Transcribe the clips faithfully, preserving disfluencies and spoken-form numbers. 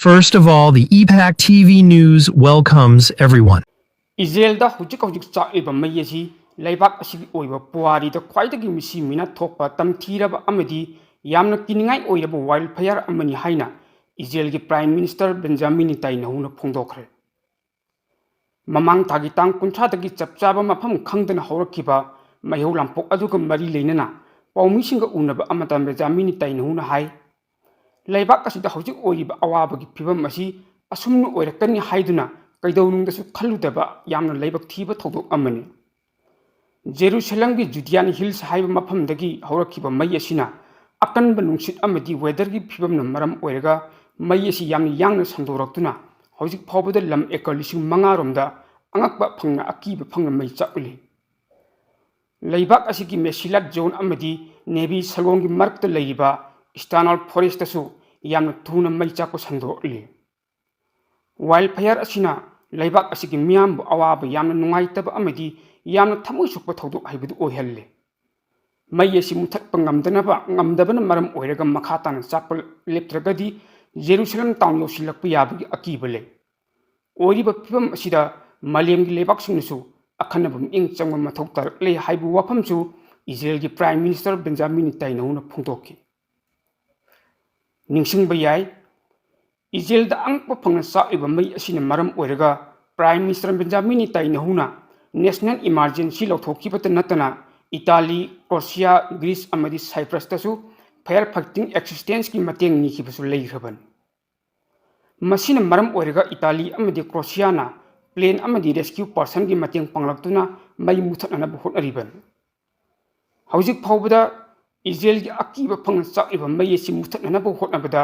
First of all, the E PAC T V News welcomes everyone. ꯏꯖꯔꯦꯜꯗ ꯍꯧꯖꯤꯛ ꯍꯧꯖꯤꯛ ꯆꯥꯛꯂꯤꯕ ꯃꯩ ꯑꯁꯤ ꯂꯩꯕꯥꯛ ꯑꯁꯤꯒꯤ ꯑꯣꯏꯕ ꯄꯨꯋꯥꯔꯤꯗ ꯈ꯭ꯋꯥꯏꯗꯒꯤ ꯃꯤꯁꯤ ꯃꯤꯅ ꯊꯣꯛꯄ ꯇꯝꯊꯤꯔꯕ ꯑꯃꯗꯤ ꯌꯥꯝꯅ ꯀꯤꯅꯤꯡꯉꯥꯏ ꯑꯣꯏꯔꯕ ꯋꯥꯏꯜ ꯐꯌꯥꯔ ꯑꯃꯅꯤ ꯍꯥꯏꯅ ꯏꯖꯔꯦꯜꯒꯤ ꯄ꯭ꯔꯥꯏꯝ ꯃꯤꯅꯤꯁꯇꯔ ꯕꯦꯟꯖꯥꯃꯤꯟ ꯅꯦꯇꯥꯟꯌꯥꯍꯨꯅ ꯐꯣꯡꯗꯣꯛꯈ꯭ꯔꯦ꯫ ꯃꯃꯥꯡ ꯊꯥꯒꯤ ꯇꯥꯡ ꯀꯨꯟꯊ꯭ꯔꯥꯗꯒꯤ ꯆꯞ ꯆꯥꯕ ꯃꯐꯝ ꯈꯪꯗꯅ ꯍꯧꯔꯛꯈꯤꯕ ꯃꯩꯍꯧ ꯂꯥꯡꯄꯣꯛ ꯑꯗꯨꯒ ꯃꯔꯤ ꯂꯩꯅꯅ ꯄꯥꯎꯃꯤꯁꯤꯡꯒ ꯎꯅꯕ ꯑꯃꯇ ꯕꯦꯟꯖꯥꯃꯤꯟ ꯅꯦꯇꯥꯟꯌꯥꯍꯨꯅ ꯍꯥꯏ, ꯂꯩꯕꯥꯛ ꯑꯁꯤꯗ ꯍꯧꯖꯤꯛ ꯑꯣꯏꯔꯤꯕ ꯑꯋꯥꯕꯒꯤ ꯐꯤꯚꯝ ꯑꯁꯤ ꯑꯁꯨꯝꯅ ꯑꯣꯏꯔꯛꯀꯅꯤ ꯍꯥꯏꯗꯨꯅ ꯀꯩꯗꯧꯅꯨꯡꯗꯁꯨ ꯈꯜꯂꯨꯗꯕ ꯌꯥꯝꯅ ꯂꯥꯏꯕꯛ ꯊꯤꯕ ꯊꯧꯗꯣꯛ ꯑꯃꯅꯤ꯫ ꯖꯦꯔꯨꯁꯂꯝꯒꯤ ꯖꯨꯗꯤꯌꯥꯟ ꯍꯤꯜꯁ ꯍꯥꯏꯕ ꯃꯐꯝꯗꯒꯤ ꯍꯧꯔꯛꯈꯤꯕ ꯃꯩ ꯑꯁꯤꯅ ꯑꯀꯟꯕ ꯅꯨꯡꯁꯤꯠ ꯑꯃꯗꯤ ꯋꯦꯗꯔꯒꯤ ꯐꯤꯚꯝꯅ ꯃꯔꯝ ꯑꯣꯏꯔꯒ ꯃꯩ ꯑꯁꯤ ꯌꯥꯝꯅ ꯌꯥꯡꯅ ꯁꯟꯗꯣꯔꯛꯇꯨꯅ ꯍꯧꯖꯤꯛ ꯐꯥꯎꯕꯗ ꯂꯝ ꯑꯦꯀꯔ ꯂꯤꯁꯤꯡ ꯃꯉꯥ ꯔꯣꯝꯗ ꯑꯉꯛꯄ ꯐꯪꯅ ꯑꯀꯤꯕ ꯐꯪꯅ ꯃꯩ ꯆꯥꯛꯂꯤ꯫ ꯂꯩꯕꯥꯛ ꯑꯁꯤꯒꯤ ꯃꯦꯁꯤꯂꯥꯠ ꯖꯣꯟ ꯑꯃꯗꯤ ꯅꯦꯚꯤ ꯁꯪꯒꯣꯝꯒꯤ ꯃꯔꯛꯇ ꯂꯩꯔꯤꯕ ꯏꯁꯇꯥꯅꯥꯜ ꯐꯣꯔꯦꯁꯇꯁꯨ ꯌꯥꯝꯅ ꯊꯨꯅ ꯃꯩ ꯆꯥꯛꯄ ꯁꯟꯗꯣꯛꯂꯤ꯫ ꯋꯥꯏꯜ ꯐꯌꯥꯔ ꯑꯁꯤꯅ ꯂꯩꯕꯥꯛ ꯑꯁꯤꯒꯤ ꯃꯤꯌꯥꯝꯕꯨ ꯑꯋꯥꯕ ꯌꯥꯝꯅ ꯅꯨꯡꯉꯥꯏꯇꯕ ꯑꯃꯗꯤ ꯌꯥꯝꯅ ꯊꯃꯣꯏ ꯁꯣꯛꯄ ꯊꯧꯗꯣꯛ ꯍꯥꯏꯕꯗꯨ ꯑꯣꯏꯍꯜꯂꯦ꯫ ꯃꯩ ꯑꯁꯤ ꯃꯨꯊꯠꯄ ꯉꯝꯗꯅꯕ ꯉꯝꯗꯕꯅ ꯃꯔꯝ ꯑꯣꯏꯔꯒ ꯃꯈꯥ ꯇꯥꯅ ꯆꯥꯛꯄ ꯂꯦꯞꯇ꯭ꯔꯒꯗꯤ ꯖꯦꯔꯨꯁꯂꯝ ꯇꯥꯎꯟ ꯌꯧꯁꯤꯜꯂꯛꯄ ꯌꯥꯕꯒꯤ ꯑꯀꯤꯕ ꯂꯩ꯫ ꯑꯣꯏꯔꯤꯕ ꯐꯤꯚꯝ ꯑꯁꯤꯗ ꯃꯥꯂꯦꯝꯒꯤ ꯂꯩꯕꯥꯛꯁꯤꯡꯅꯁꯨ ꯑꯈꯟꯅꯕ ꯃꯤꯠꯌꯦꯡ ꯆꯪꯕ ꯃꯊꯧ ꯇꯥꯔꯛꯂꯦ ꯍꯥꯏꯕ ꯋꯥꯐꯝꯁꯨ ꯏꯖꯔꯦꯜꯒꯤ ꯄ꯭ꯔꯥꯏꯝ ꯃꯤꯅꯤꯁꯇꯔ ꯕꯦꯟꯖꯥꯃꯤꯟ ꯅꯦꯇꯥꯟꯌꯥꯍꯨꯅ ꯐꯣꯡꯗꯣꯛꯈꯤ꯫ ꯅꯤꯡꯁꯤꯡꯕ ꯌꯥꯏ, ꯏꯖꯔꯦꯜꯗ ꯑꯉꯛꯄ ꯐꯪꯅ ꯆꯥꯛꯂꯤꯕ ꯃꯩ ꯑꯁꯤꯅ ꯃꯔꯝ ꯑꯣꯏꯔꯒ prime minister Benjamin ꯅꯦꯇꯥꯟꯌꯥꯍꯨꯅ national emergency ꯂꯧꯊꯣꯛꯈꯤꯕꯇ ꯅꯠꯇꯅ ꯏꯇꯥꯂꯤ, ꯀ꯭ꯔꯣꯁꯤꯌꯥ, ꯒ꯭ꯔꯤꯁ ꯑꯃꯗꯤ ꯁꯥꯏꯄ꯭ꯔꯁꯇꯁꯨ ꯐꯥꯌꯔ ꯐꯥꯏꯇꯤꯡ ꯑꯦꯁꯤꯁꯇꯦꯟꯁꯀꯤ ꯃꯇꯦꯡ ꯅꯤꯈꯤꯕꯁꯨ ꯂꯩꯈ꯭ꯔꯕꯅꯤ꯫ ꯃꯁꯤꯅ ꯃꯔꯝ ꯑꯣꯏꯔꯒ ꯏꯇꯥꯂꯤ ꯑꯃꯗꯤ ꯀ꯭ꯔꯣꯁꯤꯌꯥꯅ ꯄ꯭ꯂꯦꯟ ꯑꯃꯗꯤ ꯔꯦꯁꯀ꯭ꯌꯨ ꯄꯔꯁꯟꯒꯤ ꯃꯇꯦꯡ ꯄꯥꯡꯂꯛꯇꯨꯅ ꯃꯩ ꯃꯨꯊꯠꯅꯅꯕ ꯍꯣꯠꯅꯔꯤꯕꯅꯤ꯫ ꯍꯧꯖꯤꯛ ꯐꯥꯎꯕꯗ ꯏꯖꯔꯦꯜꯒꯤ ꯑꯀꯤꯕ ꯐꯪꯅ ꯆꯥꯛꯂꯤꯕ ꯃꯩ ꯑꯁꯤ ꯃꯨꯊꯠꯅꯅꯕ ꯍꯣꯠꯅꯕꯗ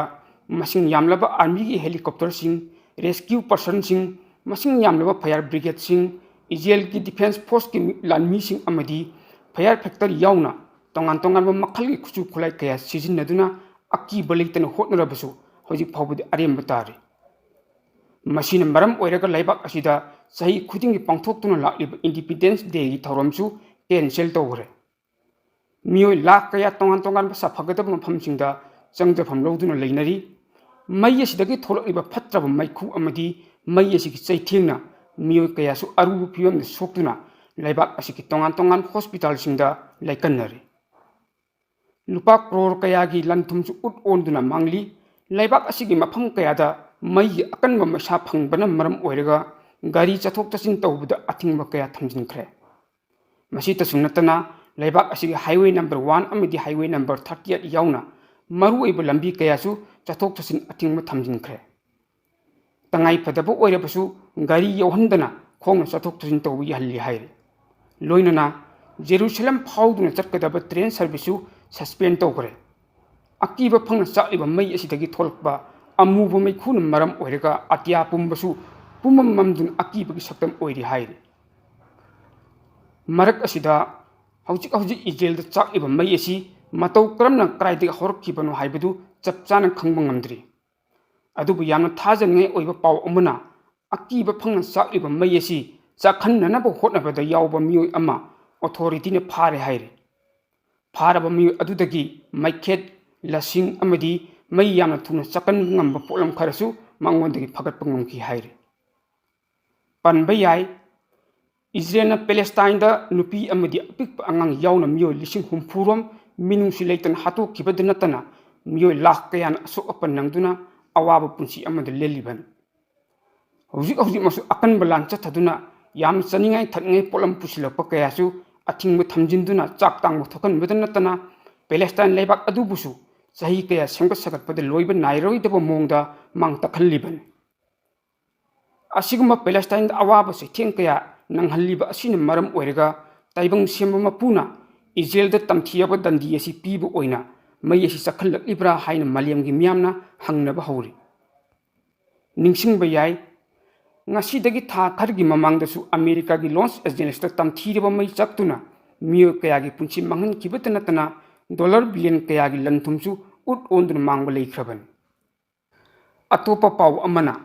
ꯃꯁꯤꯡ ꯌꯥꯝꯂꯕ ꯑꯥꯔꯃꯤꯒꯤ ꯍꯦꯂꯤꯀꯣꯞꯇꯔꯁꯤꯡ, ꯔꯦꯁꯀ꯭ꯌꯨ ꯄꯔꯁꯟꯁꯤꯡ, ꯃꯁꯤꯡ ꯌꯥꯝꯂꯕ ꯐꯥꯌꯔ ꯕ꯭ꯔꯤꯒꯦꯗꯁꯤꯡ, ꯏꯖꯔꯦꯜꯒꯤ ꯗꯤꯐꯦꯟꯁ ꯐꯣꯔꯁꯀꯤ ꯂꯥꯟꯃꯤꯁꯤꯡ ꯑꯃꯗꯤ ꯐꯥꯌꯔ ꯐꯥꯏꯇꯔ ꯌꯥꯎꯅ ꯇꯣꯉꯥꯟ ꯇꯣꯉꯥꯟꯕ ꯃꯈꯜꯒꯤ ꯈꯨꯠꯁꯨ ꯈꯨꯠꯂꯥꯏ ꯀꯌꯥ ꯁꯤꯖꯤꯟꯅꯗꯨꯅ ꯑꯀꯤꯕ ꯂꯩꯇꯅ ꯍꯣꯠꯅꯔꯕꯁꯨ ꯍꯧꯖꯤꯛ ꯐꯥꯎꯕꯗꯤ ꯑꯔꯦꯝꯕ ꯇꯥꯔꯤ꯫ ꯃꯁꯤꯅ ꯃꯔꯝ ꯑꯣꯏꯔꯒ ꯂꯩꯕꯥꯛ ꯑꯁꯤꯗ ꯆꯍꯤ ꯈꯨꯗꯤꯡꯒꯤ ꯄꯥꯡꯊꯣꯛꯇꯨꯅ ꯂꯥꯛꯂꯤꯕ ꯏꯟꯗꯤꯄꯦꯟꯗꯦꯟꯁ ꯗꯦꯒꯤ ꯊꯧꯔꯝꯁꯨ ꯀꯦꯟꯁꯦꯜ ꯇꯧꯈ꯭ꯔꯦ꯫ ꯃꯤꯑꯣꯏ ꯂꯥꯈ ꯀꯌꯥ ꯇꯣꯉꯥꯟ ꯇꯣꯉꯥꯟꯕ ꯁꯥꯐꯒꯗꯕ ꯃꯐꯝꯁꯤꯡꯗ ꯆꯪꯖꯐꯝ ꯂꯧꯗꯨꯅ ꯂꯩꯅꯔꯤ꯫ ꯃꯩ ꯑꯁꯤꯗꯒꯤ ꯊꯣꯛꯂꯛꯂꯤꯕ ꯐꯠꯇ꯭ꯔꯕ ꯃꯩꯈꯨ ꯑꯃꯗꯤ ꯃꯩ ꯑꯁꯤꯒꯤ ꯆꯩꯊꯦꯡꯅ ꯃꯤꯑꯣꯏ ꯀꯌꯥꯁꯨ ꯑꯔꯨꯕ ꯐꯤꯕꯝꯗ ꯁꯣꯛꯇꯨꯅ ꯂꯩꯕꯥꯛ ꯑꯁꯤꯒꯤ ꯇꯣꯉꯥꯟ ꯇꯣꯉꯥꯟꯕ ꯍꯣꯁꯄꯤꯇꯥꯜꯁꯤꯡꯗ ꯂꯥꯏꯀꯠꯅꯔꯤ꯫ ꯂꯨꯄꯥ ꯀ꯭ꯔꯣꯔ ꯀꯌꯥꯒꯤ ꯂꯟ ꯊꯨꯝꯁꯨ ꯎꯠ ꯑꯣꯟꯗꯨꯅ ꯃꯥꯡꯂꯤ꯫ ꯂꯩꯕꯥꯛ ꯑꯁꯤꯒꯤ ꯃꯐꯝ ꯀꯌꯥꯗ ꯃꯩꯒꯤ ꯑꯀꯟꯕ ꯃꯩꯁꯥ ꯐꯪꯕꯅ ꯃꯔꯝ ꯑꯣꯏꯔꯒ ꯒꯥꯔꯤ ꯆꯠꯊꯣꯛ ꯆꯠꯁꯤꯟ ꯇꯧꯕꯗ ꯑꯊꯤꯡꯕ ꯀꯌꯥ ꯊꯝꯖꯤꯟꯈ꯭ꯔꯦ꯫ ꯃꯁꯤꯇꯁꯨ ꯅꯠꯇꯅ, ꯂꯩꯕꯥꯛ ꯑꯁꯤꯒꯤ highway number one ꯑꯃꯗꯤ highway number thirty eight ꯌꯥꯎꯅ ꯃꯔꯨꯑꯣꯏꯕ ꯂꯝꯕꯤ ꯀꯌꯥꯁꯨ ꯆꯠꯊꯣꯛ ꯆꯠꯁꯤꯟ ꯑꯊꯤꯡꯕ ꯊꯝꯖꯤꯟꯈ꯭ꯔꯦ꯫ ꯇꯉꯥꯏ ꯐꯗꯕ ꯑꯣꯏꯔꯕꯁꯨ ꯒꯥꯔꯤ ꯌꯧꯍꯟꯗꯅ ꯈꯣꯡꯅ ꯆꯠꯊꯣꯛ ꯆꯠꯁꯤꯟ ꯇꯧꯕ ꯌꯥꯍꯜꯂꯤ ꯍꯥꯏꯔꯤ꯫ ꯂꯣꯏꯅꯅ ꯖꯦꯔꯨꯁꯂꯝ ꯐꯥꯎꯗꯨꯅ ꯆꯠꯀꯗꯕ ꯇ꯭ꯔꯦꯟ ꯁꯔꯚꯤꯁꯁꯨ ꯁꯁꯄꯦꯟ ꯇꯧꯈ꯭ꯔꯦ꯫ ꯑꯀꯤꯕ ꯐꯪꯅ ꯆꯥꯛꯂꯤꯕ ꯃꯩ ꯑꯁꯤꯗꯒꯤ ꯊꯣꯛꯂꯛꯄ ꯑꯃꯨꯕ ꯃꯩꯈꯨꯅ ꯃꯔꯝ ꯑꯣꯏꯔꯒ ꯑꯇꯤꯌꯥ ꯄꯨꯝꯕꯁꯨ ꯄꯨꯝꯃꯝ ꯃꯝꯗꯨꯅ ꯑꯀꯤꯕꯒꯤ ꯁꯛꯇꯝ ꯑꯣꯏꯔꯤ ꯍꯥꯏꯔꯤ꯫ ꯃꯔꯛ ꯑꯁꯤꯗ ꯍꯧꯖꯤꯛ ꯍꯧꯖꯤꯛ ꯏꯖꯔꯦꯜꯗ ꯆꯥꯛꯂꯤꯕ ꯃꯩ ꯑꯁꯤ ꯃꯇꯧ ꯀꯔꯝꯅ ꯀꯗꯥꯏꯗꯒꯤ ꯍꯧꯔꯛꯈꯤꯕꯅꯣ ꯍꯥꯏꯕꯗꯨ ꯆꯞ ꯆꯥꯅ ꯈꯪꯕ ꯉꯝꯗ꯭ꯔꯤ꯫ ꯑꯗꯨꯕꯨ ꯌꯥꯝꯅ ꯊꯥꯖꯅꯤꯡꯉꯥꯏ ꯑꯣꯏꯕ ꯄꯥꯎ ꯑꯃꯅ, ꯑꯀꯤꯕ ꯐꯪꯅ ꯆꯥꯛꯂꯤꯕ ꯃꯩ ꯑꯁꯤ ꯆꯥꯛꯍꯟꯅꯅꯕ ꯍꯣꯠꯅꯕꯗ ꯌꯥꯎꯕ ꯃꯤꯑꯣꯏ ꯑꯃ ꯑꯣꯊꯣꯔꯤꯇꯤꯅ ꯐꯥꯔꯦ ꯍꯥꯏꯔꯤ꯫ ꯐꯥꯔꯕ ꯃꯤꯑꯣꯏ ꯑꯗꯨꯗꯒꯤ ꯃꯩꯈꯦꯠ, ꯂꯁꯤꯡ ꯑꯃꯗꯤ ꯃꯩ ꯌꯥꯝꯅ ꯊꯨꯅ ꯆꯥꯛꯍꯟꯕ ꯉꯝꯕ ꯄꯣꯠꯂꯝ ꯈꯔꯁꯨ ꯃꯉꯣꯟꯗꯒꯤ ꯐꯒꯠꯄ ꯉꯝꯈꯤ ꯍꯥꯏꯔꯤ꯫ ꯄꯟꯕ ꯌꯥꯏ, ꯏꯖꯔꯦꯜꯅ ꯄꯦꯂꯦꯁꯇꯥꯏꯟꯗ ꯅꯨꯄꯤ ꯑꯃꯗꯤ ꯑꯄꯤꯛꯄ ꯑꯉꯥꯡ ꯌꯥꯎꯅ ꯃꯤꯑꯣꯏ ꯂꯤꯁꯤꯡ ꯍꯨꯝꯐꯨ ꯔꯣꯝ ꯃꯤꯅꯨꯡꯁꯤ ꯂꯩꯇꯅ ꯍꯥꯠꯇꯣꯛꯈꯤꯕꯗ ꯅꯠꯇꯅ, ꯃꯤꯑꯣꯏ ꯂꯥꯈ ꯀꯌꯥꯅ ꯑꯁꯣꯛ ꯑꯄꯟ ꯅꯪꯗꯨꯅ ꯑꯋꯥꯕ ꯄꯨꯟꯁꯤ ꯑꯃꯗ ꯂꯦꯜꯂꯤꯕꯅꯤ꯫ ꯍꯧꯖꯤꯛ ꯍꯧꯖꯤꯛꯃꯛꯁꯨ ꯑꯀꯟꯕ ꯂꯥꯟ ꯆꯠꯊꯗꯨꯅ ꯌꯥꯝꯅ ꯆꯥꯅꯤꯡꯉꯥꯏ ꯊꯛꯅꯤꯡꯉꯥꯏ ꯄꯣꯠꯂꯝ ꯄꯨꯁꯤꯜꯂꯛꯄ ꯀꯌꯥꯁꯨ ꯑꯊꯤꯡꯕ ꯊꯝꯖꯤꯟꯗꯨꯅ ꯆꯥꯛ ꯇꯥꯡꯕ ꯊꯣꯛꯍꯟꯕꯗ ꯅꯠꯇꯅ, ꯄꯦꯂꯦꯁꯇꯥꯏꯟ ꯂꯩꯕꯥꯛ ꯑꯗꯨꯕꯨꯁꯨ ꯆꯍꯤ ꯀꯌꯥ ꯁꯦꯝꯒꯠ ꯁꯥꯒꯠꯄꯗ ꯂꯣꯏꯕ ꯅꯥꯏꯔꯣꯏꯗꯕ ꯃꯑꯣꯡꯗ ꯃꯥꯡ ꯇꯥꯛꯍꯜꯂꯤꯕꯅꯤ꯫ ꯑꯁꯤꯒꯨꯝꯕ ꯄꯦꯂꯦꯁꯇꯥꯏꯟꯗ ꯑꯋꯥꯕ ꯆꯩꯊꯦꯡ ꯀꯌꯥ ꯅꯪꯍꯜꯂꯤꯕ ꯑꯁꯤꯅ ꯃꯔꯝ ꯑꯣꯏꯔꯒ, ꯇꯥꯏꯕꯪ ꯁꯦꯝꯕ ꯃꯄꯨꯅ ꯏꯖꯔꯦꯜꯗ ꯇꯝꯊꯤꯔꯕ ꯗꯟꯗꯤ ꯑꯁꯤ ꯄꯤꯕ ꯑꯣꯏꯅ ꯃꯩ ꯑꯁꯤ ꯆꯥꯛꯍꯜꯂꯛꯂꯤꯕ꯭ꯔꯥ ꯍꯥꯏꯅ ꯃꯥꯂꯦꯝꯒꯤ ꯃꯤꯌꯥꯝꯅ ꯍꯪꯅꯕ ꯍꯧꯔꯤ꯫ ꯅꯤꯡꯁꯤꯡꯕ ꯌꯥꯏ, ꯉꯁꯤꯗꯒꯤ ꯊꯥ ꯈꯔꯒꯤ ꯃꯃꯥꯡꯗꯁꯨ ꯑꯃꯦꯔꯤꯀꯥꯒꯤ ꯂꯣꯁ ꯑꯦꯟꯖꯦꯂꯤꯁꯇ ꯇꯝꯊꯤꯔꯕ ꯃꯩ ꯆꯥꯛꯇꯨꯅ ꯃꯤꯑꯣꯏ ꯀꯌꯥꯒꯤ ꯄꯨꯟꯁꯤ ꯃꯥꯡꯍꯟꯈꯤꯕꯇ ꯅꯠꯇꯅ, ꯗꯣꯂꯔ ꯕꯤꯂꯤꯌꯟ ꯀꯌꯥꯒꯤ ꯂꯟ ꯊꯨꯝꯁꯨ ꯎꯠ ꯑꯣꯟꯗꯨꯅ ꯃꯥꯡꯕ ꯂꯩꯈ꯭ꯔꯕꯅꯤ꯫ ꯑꯇꯣꯞꯄ ꯄꯥꯎ ꯑꯃꯅ,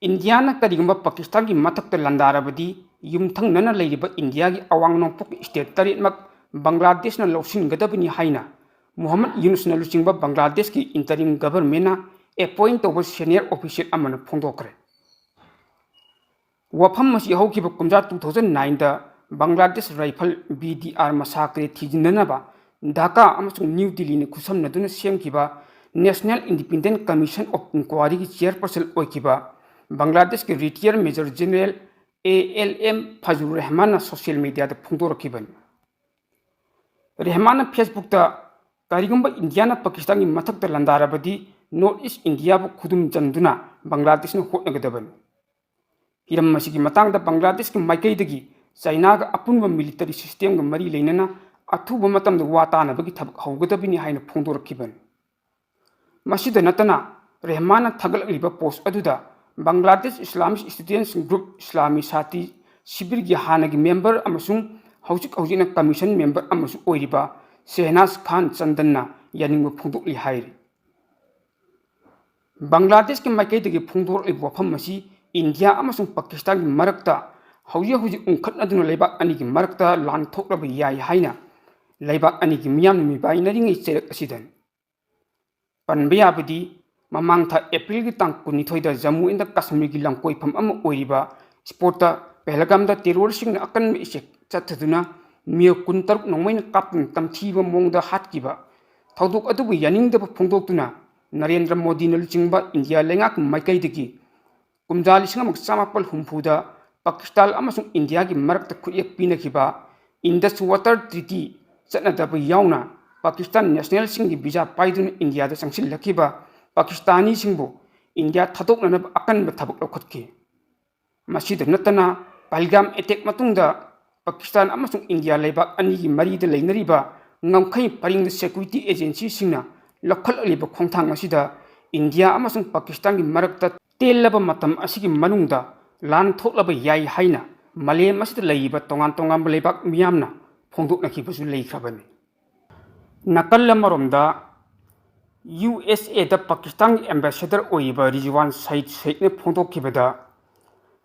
ꯏꯟꯗꯤꯌꯥꯅ ꯀꯔꯤꯒꯨꯝꯕ ꯄꯥꯀꯤꯁꯇꯥꯟꯒꯤ ꯃꯊꯛꯇ ꯂꯥꯟꯗꯥꯔꯕꯗꯤ, ꯌꯨꯝꯊꯪꯅꯅ ꯂꯩꯔꯤꯕ ꯏꯟꯗꯤꯌꯥꯒꯤ ꯑꯋꯥꯡ ꯅꯣꯡꯄꯣꯛꯀꯤ ꯁ꯭ꯇꯦꯠ ꯇꯔꯦꯠꯃꯛ ꯕꯪꯒ꯭ꯂꯥꯗꯦꯁꯅ ꯂꯧꯁꯤꯟꯒꯗꯕꯅꯤ ꯍꯥꯏꯅ ꯃꯨꯍꯝꯃꯗ ꯌꯨꯅꯨꯁꯅ ꯂꯨꯆꯤꯡꯕ ꯕꯪꯒ꯭ꯂꯥꯗꯦꯁꯀꯤ interim governmentꯅ appoint ꯇꯧꯕ senior official ꯑꯃꯅ ꯐꯣꯡꯗꯣꯛꯈ꯭ꯔꯦ꯫ ꯋꯥꯐꯝ ꯑꯁꯤ ꯍꯧꯈꯤꯕ ꯀꯨꯝꯖꯥ two thousand nineꯗ Bangladesh rifle B D R ꯃꯁꯥꯀꯔꯦ ꯊꯤꯖꯤꯟꯅꯅꯕ ꯙꯥꯀꯥ ꯑꯃꯁꯨꯡ ꯅ꯭ꯌꯨ ꯗꯤꯜꯂꯤꯅ ꯈꯨꯠꯁꯝꯅꯗꯨꯅ ꯁꯦꯝꯈꯤꯕ National Independent Commission of Inquiryꯒꯤ chairperson ꯑꯣꯏꯈꯤꯕ ꯕꯪꯒ꯭ꯂꯥꯗꯦꯁꯀꯤ retired Major General A L M Fazlur Rahmanꯅ social mediaꯗ ꯐꯣꯡꯗꯣꯔꯛꯈꯤꯕꯅꯤ꯫ ꯔꯦꯍꯃꯥꯟꯅ Facebookꯇ "ꯀꯔꯤꯒꯨꯝꯕ ꯏꯟꯗꯤꯌꯥꯅ ꯄꯥꯀꯤꯁꯇꯥꯟꯒꯤ ꯃꯊꯛꯇ ꯂꯥꯟꯗꯥꯔꯕꯗꯤ North East Indiaꯕꯨ ꯈꯨꯗꯨꯝ ꯆꯟꯗꯨꯅ ꯕꯪꯒ꯭ꯂꯥꯗꯦꯁꯅ ꯍꯣꯠꯅꯒꯗꯕꯅꯤ꯫ ꯍꯤꯔꯝ ꯑꯁꯤꯒꯤ ꯃꯇꯥꯡꯗ ꯕꯪꯒ꯭ꯂꯥꯗꯦꯁꯀꯤ ꯃꯥꯏꯀꯩꯗꯒꯤ ꯆꯥꯏꯅꯥꯒ ꯑꯄꯨꯟꯕ military systemꯒ ꯃꯔꯤ ꯂꯩꯅꯅ ꯑꯊꯨꯕ ꯃꯇꯝꯗ ꯋꯥ ꯇꯥꯅꯕꯒꯤ ꯊꯕꯛ ꯍꯧꯒꯗꯕꯅꯤ" ꯍꯥꯏꯅ ꯐꯣꯡꯗꯣꯔꯛꯈꯤꯕꯅꯤ꯫ ꯃꯁꯤꯗ ꯅꯠꯇꯅ ꯔꯦꯍꯃꯥꯟꯅ ꯊꯥꯒꯠꯂꯛꯂꯤꯕ post ꯑꯗꯨꯗ ꯕꯪꯒ꯭ꯂꯥꯗꯦꯁ Islamist Students Group ꯏꯁꯂꯥꯃꯤ ꯁꯥꯇꯤ ꯁꯤꯕꯤꯔꯒꯤ ꯍꯥꯟꯅꯒꯤ member ꯑꯃꯁꯨꯡ ꯍꯧꯖꯤꯛ ꯍꯧꯖꯤꯛꯅ commission member ꯑꯃꯁꯨ ꯑꯣꯏꯔꯤꯕ ꯁꯦꯍꯅꯥꯖ ꯈꯥꯟ ꯆꯟꯗꯟꯅ ꯌꯥꯅꯤꯡꯕ ꯐꯣꯡꯗꯣꯛꯂꯤ ꯍꯥꯏꯔꯤ꯫ ꯕꯪꯒ꯭ꯂꯥꯗꯦꯁꯀꯤ ꯃꯥꯏꯀꯩꯗꯒꯤ ꯐꯣꯡꯗꯣꯔꯛꯂꯤꯕ ꯋꯥꯐꯝ ꯑꯁꯤ ꯏꯟꯗꯤꯌꯥ ꯑꯃꯁꯨꯡ ꯄꯥꯀꯤꯁꯇꯥꯟꯒꯤ ꯃꯔꯛꯇ ꯍꯧꯖꯤꯛ ꯍꯧꯖꯤꯛ ꯎꯪꯈꯠꯅꯗꯨꯅ ꯂꯩꯕꯥꯛ ꯑꯅꯤꯒꯤ ꯃꯔꯛꯇ ꯂꯥꯟ ꯊꯣꯛꯂꯕ ꯌꯥꯏ ꯍꯥꯏꯅ ꯂꯩꯕꯥꯛ ꯑꯅꯤꯒꯤ ꯃꯤꯌꯥꯝꯅ ꯃꯤꯄꯥꯏꯅꯔꯤꯉꯩ ꯆꯩꯔꯛ ꯑꯁꯤꯗꯅꯤ꯫ ꯄꯟꯕ ꯌꯥꯕꯗꯤ, ꯃꯃꯥꯡ ꯊꯥ Aprilꯒꯤ ꯇꯥꯡ ꯀꯨꯟꯅꯤꯊꯣꯏꯗ ꯖꯝꯃꯨ ꯑꯦꯟꯗ ꯀꯥꯁꯃꯤꯔꯒꯤ ꯂꯝꯀꯣꯏꯐꯝ ꯑꯃ ꯑꯣꯏꯔꯤꯕ spotꯇ ꯄꯍꯜꯒꯥꯝꯗ terrorꯁꯤꯡꯅ ꯑꯀꯟꯕ ꯏꯆꯦꯛ ꯆꯠꯊꯗꯨꯅ ꯃꯤꯑꯣꯏ ꯀꯨꯟꯇꯔꯨꯛ ꯅꯣꯡꯃꯩꯅ ꯀꯥꯞꯇꯨꯅ ꯇꯝꯊꯤꯕ ꯃꯑꯣꯡꯗ ꯍꯥꯠꯈꯤꯕ ꯊꯧꯗꯣꯛ ꯑꯗꯨꯕꯨ ꯌꯥꯅꯤꯡꯗꯕ ꯐꯣꯡꯗꯣꯛꯇꯨꯅ ꯅꯔꯦꯟꯗ꯭ꯔ ꯃꯣꯗꯤꯅ ꯂꯨꯆꯤꯡꯕ ꯏꯟꯗꯤꯌꯥ ꯂꯩꯉꯥꯛꯀꯤ ꯃꯥꯏꯀꯩꯗꯒꯤ ꯀꯨꯝꯖꯥ ꯂꯤꯁꯤꯡ ꯑꯃꯒ ꯆꯥꯃꯥꯄꯜ ꯍꯨꯝꯐꯨꯗ ꯄꯥꯀꯤꯁꯇꯥꯟ ꯑꯃꯁꯨꯡ ꯏꯟꯗꯤꯌꯥꯒꯤ ꯃꯔꯛꯇ ꯈꯨꯠꯌꯦꯛ ꯄꯤꯅꯈꯤꯕ Indus Water Treaty ꯆꯠꯅꯗꯕ ꯌꯥꯎꯅ ꯄꯥꯀꯤꯁꯇꯥꯟ nationalꯁꯤꯡꯒꯤ visa ꯄꯥꯏꯗꯨꯅ ꯏꯟꯗꯤꯌꯥꯗ ꯆꯪꯁꯤꯜꯂꯛꯈꯤꯕ ꯄꯥꯀꯤꯁꯇꯥꯅꯤꯁꯤꯡꯕꯨ ꯏꯟꯗꯤꯌꯥ ꯊꯥꯗꯣꯛꯅꯅꯕ ꯑꯀꯟꯕ ꯊꯕꯛ ꯂꯧꯈꯠꯈꯤ꯫ ꯃꯁꯤꯗ ꯅꯠꯇꯅ, ꯄꯍꯜꯒꯥꯝ attack ꯃꯇꯨꯡꯗ ꯄꯥꯀꯤꯁꯇꯥꯟ ꯑꯃꯁꯨꯡ ꯏꯟꯗꯤꯌꯥ ꯂꯩꯕꯥꯛ ꯑꯅꯤꯒꯤ ꯃꯔꯤꯗ ꯂꯩꯅꯔꯤꯕ ꯉꯝꯈꯩ ꯄꯔꯤꯡꯗ security agencyꯁꯤꯡꯅ ꯂꯧꯈꯠꯂꯛꯂꯤꯕ ꯈꯣꯡꯊꯥꯡ ꯑꯁꯤꯗ ꯏꯟꯗꯤꯌꯥ ꯑꯃꯁꯨꯡ ꯄꯥꯀꯤꯁꯇꯥꯟꯒꯤ ꯃꯔꯛꯇ ꯇꯦꯜꯂꯕ ꯃꯇꯝ ꯑꯁꯤꯒꯤ ꯃꯅꯨꯡꯗ ꯂꯥꯟ ꯊꯣꯛꯂꯕ ꯌꯥꯏ ꯍꯥꯏꯅ ꯃꯥꯂꯦꯝ ꯑꯁꯤꯗ ꯂꯩꯔꯤꯕ ꯇꯣꯉꯥꯟ ꯇꯣꯉꯥꯟꯕ ꯂꯩꯕꯥꯛ ꯃꯤꯌꯥꯝꯅ ꯐꯣꯡꯗꯣꯛꯅꯈꯤꯕꯁꯨ ꯂꯩꯈ꯭ꯔꯕꯅꯤ꯫ ꯅꯥꯀꯜ ꯑꯃꯔꯣꯝꯗ, USAꯗ ꯄꯥꯀꯤꯁꯇꯥꯟꯒꯤ ambassador ꯑꯣꯏꯔꯤꯕ ꯔꯤꯖꯋꯥꯟ ꯁꯌꯤꯗ ꯁꯌꯤꯗꯅ ꯐꯣꯡꯗꯣꯛꯈꯤꯕꯗ,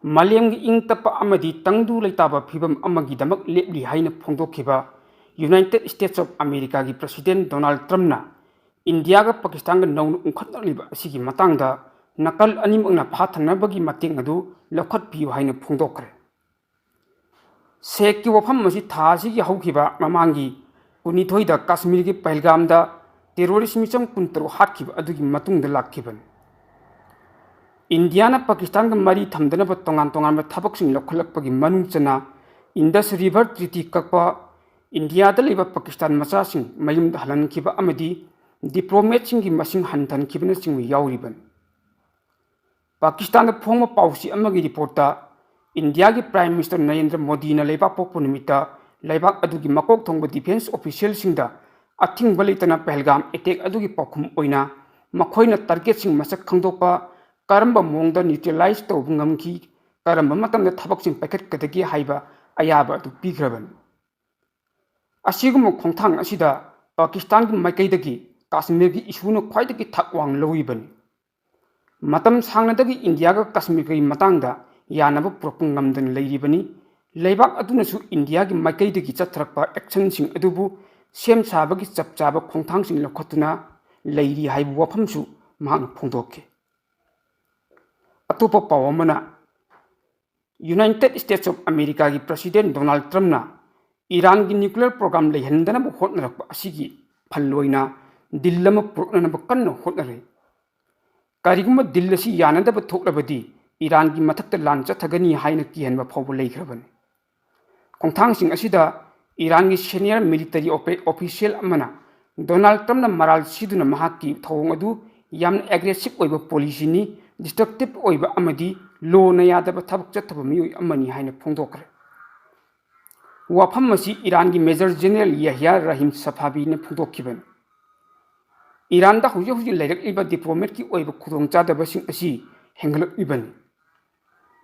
ꯃꯥꯂꯦꯝꯒꯤ ꯏꯪ ꯇꯞꯄ ꯑꯃꯗꯤ ꯇꯪꯗꯨ ꯂꯩꯇꯥꯕ ꯐꯤꯕꯝ ꯑꯃꯒꯤꯗꯃꯛ ꯂꯦꯞꯂꯤ ꯍꯥꯏꯅ ꯐꯣꯡꯗꯣꯛꯈꯤꯕ United States of Americaꯒꯤ President Donald Trumpꯅ ꯏꯟꯗꯤꯌꯥꯒ ꯄꯥꯀꯤꯁꯇꯥꯟꯒ ꯅꯧꯅ ꯎꯪꯈꯠꯅꯔꯛꯂꯤꯕ ꯑꯁꯤꯒꯤ ꯃꯇꯥꯡꯗ ꯅꯥꯀꯜ ꯑꯅꯤꯃꯛꯅ ꯐꯥꯊꯅꯕꯒꯤ ꯃꯇꯦꯡ ꯑꯗꯨ ꯂꯧꯈꯠꯄꯤꯌꯨ ꯍꯥꯏꯅ ꯐꯣꯡꯗꯣꯛꯈ꯭ꯔꯦ꯫ ꯁꯦꯛꯀꯤ ꯋꯥꯐꯝ ꯑꯁꯤ ꯊꯥ ꯑꯁꯤꯒꯤ ꯍꯧꯈꯤꯕ ꯃꯃꯥꯡꯒꯤ ꯀꯨꯟꯅꯤꯊꯣꯏꯗ ꯀꯥꯁꯃꯤꯔꯒꯤ ꯄꯍꯜꯒꯥꯝꯗ terrorist ꯃꯤꯆꯝ ꯀꯨꯟꯇꯔꯨꯛ ꯍꯥꯠꯈꯤꯕ ꯑꯗꯨꯒꯤ ꯃꯇꯨꯡꯗ ꯂꯥꯛꯈꯤꯕꯅꯤ꯫ ꯏꯟꯗꯤꯌꯥꯅ ꯄꯥꯀꯤꯁꯇꯥꯟꯒ ꯃꯔꯤ ꯊꯝꯗꯅꯕ ꯇꯣꯉꯥꯟ ꯇꯣꯉꯥꯟꯕ ꯊꯕꯛꯁꯤꯡ ꯂꯧꯈꯠꯂꯛꯄꯒꯤ ꯃꯅꯨꯡ ꯆꯟꯅ Indus River Treaty ꯀꯛꯄ, ꯏꯟꯗꯤꯌꯥꯗ ꯂꯩꯕ ꯄꯥꯀꯤꯁꯇꯥꯟ ꯃꯆꯥꯁꯤꯡ ꯃꯌꯨꯝꯗ ꯍꯜꯍꯟꯈꯤꯕ ꯑꯃꯗꯤ diplomatꯁꯤꯡꯒꯤ ꯃꯁꯤꯡ ꯍꯟꯊꯍꯟꯈꯤꯕꯅꯆꯤꯡꯕ ꯌꯥꯎꯔꯤꯕꯅꯤ꯫ ꯄꯥꯀꯤꯁꯇꯥꯟꯗ ꯐꯣꯡꯕ ꯄꯥꯎꯆꯦ ꯑꯃꯒꯤ reportꯇ ꯏꯟꯗꯤꯌꯥꯒꯤ Prime Minister ꯅꯔꯦꯟꯗ꯭ꯔ ꯃꯣꯗꯤꯅ ꯂꯩꯕꯥꯛ ꯄꯣꯛꯄ ꯅꯨꯃꯤꯠꯇ ꯂꯩꯕꯥꯛ ꯑꯗꯨꯒꯤ ꯃꯀꯣꯛ ꯊꯣꯡꯕ defence officialꯁꯤꯡꯗ ꯑꯊꯤꯡꯕ ꯂꯩꯇꯅ ꯄꯍꯜꯒꯥꯝ attack ꯑꯗꯨꯒꯤ ꯄꯥꯎꯈꯨꯝ ꯑꯣꯏꯅ ꯃꯈꯣꯏꯅ targetꯁꯤꯡ ꯃꯁꯛ ꯈꯪꯗꯣꯛꯄ, ꯀꯔꯝꯕ ꯃꯑꯣꯡꯗ neutralize ꯇꯧꯕ ꯉꯝꯈꯤ, ꯀꯔꯝꯕ ꯃꯇꯝꯗ ꯊꯕꯛꯁꯤꯡ ꯄꯥꯏꯈꯠꯀꯗꯒꯦ ꯍꯥꯏꯕ ꯑꯌꯥꯕ ꯑꯗꯨ ꯄꯤꯈ꯭ꯔꯕꯅꯤ꯫ ꯑꯁꯤꯒꯨꯝꯕ ꯈꯣꯡꯊꯥꯡ ꯑꯁꯤꯗ ꯄꯥꯀꯤꯁꯇꯥꯟꯒꯤ ꯃꯥꯏꯀꯩꯗꯒꯤ ꯀꯥꯁꯃꯤꯔꯒꯤ issueꯅ ꯈ꯭ꯋꯥꯏꯗꯒꯤ ꯊꯥꯛ ꯋꯥꯡꯅ ꯂꯧꯔꯤꯕꯅꯤ꯫ ꯃꯇꯝ ꯁꯥꯡꯅꯗꯒꯤ ꯏꯟꯗꯤꯌꯥꯒ ꯀꯥꯁꯃꯤꯔꯒꯤ ꯃꯇꯥꯡꯗ ꯌꯥꯅꯕ ꯄꯨꯔꯛꯄ ꯉꯝꯗꯅ ꯂꯩꯔꯤꯕꯅꯤ꯫ ꯂꯩꯕꯥꯛ ꯑꯗꯨꯅꯁꯨ ꯏꯟꯗꯤꯌꯥꯒꯤ ꯃꯥꯏꯀꯩꯗꯒꯤ ꯆꯠꯊꯔꯛꯄ actionꯁꯤꯡ ꯑꯗꯨꯕꯨ ꯁꯦꯝ ꯁꯥꯕꯒꯤ ꯆꯞ ꯆꯥꯕ ꯈꯣꯡꯊꯥꯡꯁꯤꯡ ꯂꯧꯈꯠꯇꯨꯅ ꯂꯩꯔꯤ ꯍꯥꯏꯕ ꯋꯥꯐꯝꯁꯨ ꯃꯍꯥꯛꯅ ꯐꯣꯡꯗꯣꯛꯈꯤ꯫ ꯑꯇꯣꯞꯄ ꯄꯥꯎ ꯑꯃꯅ, United States of Americaꯒꯤ President Donald Trumpꯅ ꯏꯔꯥꯟꯒꯤ nuclear program ꯂꯩꯍꯟꯗꯅꯕ ꯍꯣꯠꯅꯔꯛꯄ ꯑꯁꯤꯒꯤ ꯐꯜ ꯑꯣꯏꯅ deal ꯑꯃ ꯄꯨꯔꯛꯅꯅꯕ ꯀꯟꯅ ꯍꯣꯠꯅꯔꯤ꯫ ꯀꯔꯤꯒꯨꯝꯕ deal ꯑꯁꯤ ꯌꯥꯅꯗꯕ ꯊꯣꯛꯂꯕꯗꯤ ꯏꯔꯥꯟꯒꯤ ꯃꯊꯛꯇ ꯂꯥꯟ ꯆꯠꯊꯒꯅꯤ ꯍꯥꯏꯅ ꯀꯤꯍꯟꯕ ꯐꯥꯎꯕ ꯂꯩꯈ꯭ꯔꯕꯅꯤ꯫ ꯈꯣꯡꯊꯥꯡꯁꯤꯡ ꯑꯁꯤꯗ ꯏꯔꯥꯟꯒꯤ senior military offi-, official ꯑꯃꯅ Donald Trumpꯅ ꯃꯔꯥꯜ ꯁꯤꯗꯨꯅ ꯃꯍꯥꯛꯀꯤ ꯊꯧꯑꯣꯡ ꯑꯗꯨ ꯌꯥꯝꯅ aggressive ꯑꯣꯏꯕ policyꯅꯤ, destructive ꯑꯣꯏꯕ ꯑꯃꯗꯤ lawꯅ ꯌꯥꯗꯕ ꯊꯕꯛ ꯆꯠꯊꯕ ꯃꯤꯑꯣꯏ ꯑꯃꯅꯤ ꯍꯥꯏꯅ ꯐꯣꯡꯗꯣꯛꯈ꯭ꯔꯦ꯫ ꯋꯥꯐꯝ ꯑꯁꯤ ꯏꯔꯥꯟꯒꯤ Major General ꯌꯍꯌꯥ ꯔꯥꯍꯤꯝ ꯁꯐꯥꯕꯤꯅ ꯐꯣꯡꯗꯣꯛꯈꯤꯕꯅꯤ꯫ ꯏꯔꯥꯟꯗ ꯍꯧꯖꯤꯛ ꯍꯧꯖꯤꯛ ꯂꯩꯔꯛꯂꯤꯕ diplomatꯀꯤ ꯑꯣꯏꯕ ꯈꯨꯗꯣꯡꯆꯥꯗꯕꯁꯤꯡ ꯑꯁꯤ ꯍꯦꯟꯒꯠꯂꯛꯂꯤꯕꯅꯤ꯫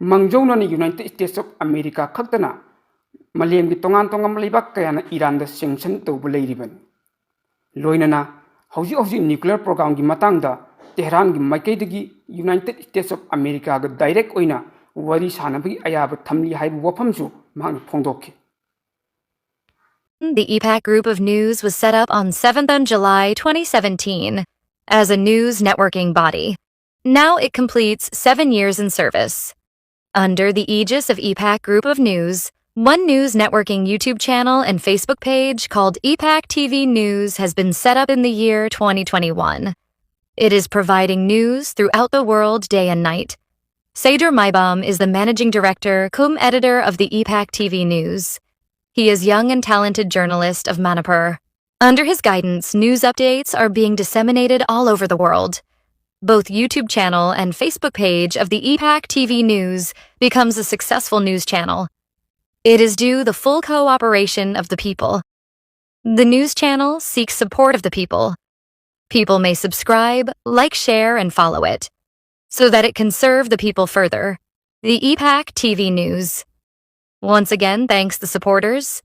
ꯃꯥꯡꯖꯧꯅꯅ United States of America ꯈꯛꯇꯅ ꯃꯥꯂꯦꯝꯒꯤ ꯇꯣꯉꯥꯟ ꯇꯣꯉꯥꯟꯕ ꯂꯩꯕꯥꯛ ꯀꯌꯥꯅ ꯏꯔꯥꯟꯗ sanction ꯇꯧꯕ ꯂꯩꯔꯤꯕꯅꯤ꯫ ꯂꯣꯏꯅꯅ ꯍꯧꯖꯤꯛ ꯍꯧꯖꯤꯛ nuclear programꯒꯤ ꯃꯇꯥꯡꯗ ꯇꯦꯍꯔꯥꯟꯒꯤ ꯃꯥꯏꯀꯩꯗꯒꯤ United States of Americaꯒ direct ꯑꯣꯏꯅ ꯋꯥꯔꯤ ꯁꯥꯅꯕꯒꯤ ꯑꯌꯥꯕ ꯊꯝꯂꯤ ꯍꯥꯏꯕ ꯋꯥꯐꯝꯁꯨ ꯃꯍꯥꯛꯅ ꯐꯣꯡꯗꯣꯛꯈꯤ꯫ The E PAC Group of News was set up on seventh of July twenty seventeen as a news networking body. Now it completes seven years in service. Under the aegis of E PAC Group of News, one news networking YouTube channel and Facebook page called E PAC T V News has been set up in the year twenty twenty-one. It is providing news throughout the world day and night. Seydour Maiboum is the managing director cum editor of the E PAC T V News. He is young and talented journalist of Manipur. Under his guidance, news updates are being disseminated all over the world. Both YouTube channel and Facebook page of the E PAC T V News becomes a successful news channel. It is due the full cooperation of the people. The news channel seeks support of the people. People may subscribe, like, share, and follow it so that it can serve the people further. The E PAC T V News. Once again, thanks the supporters.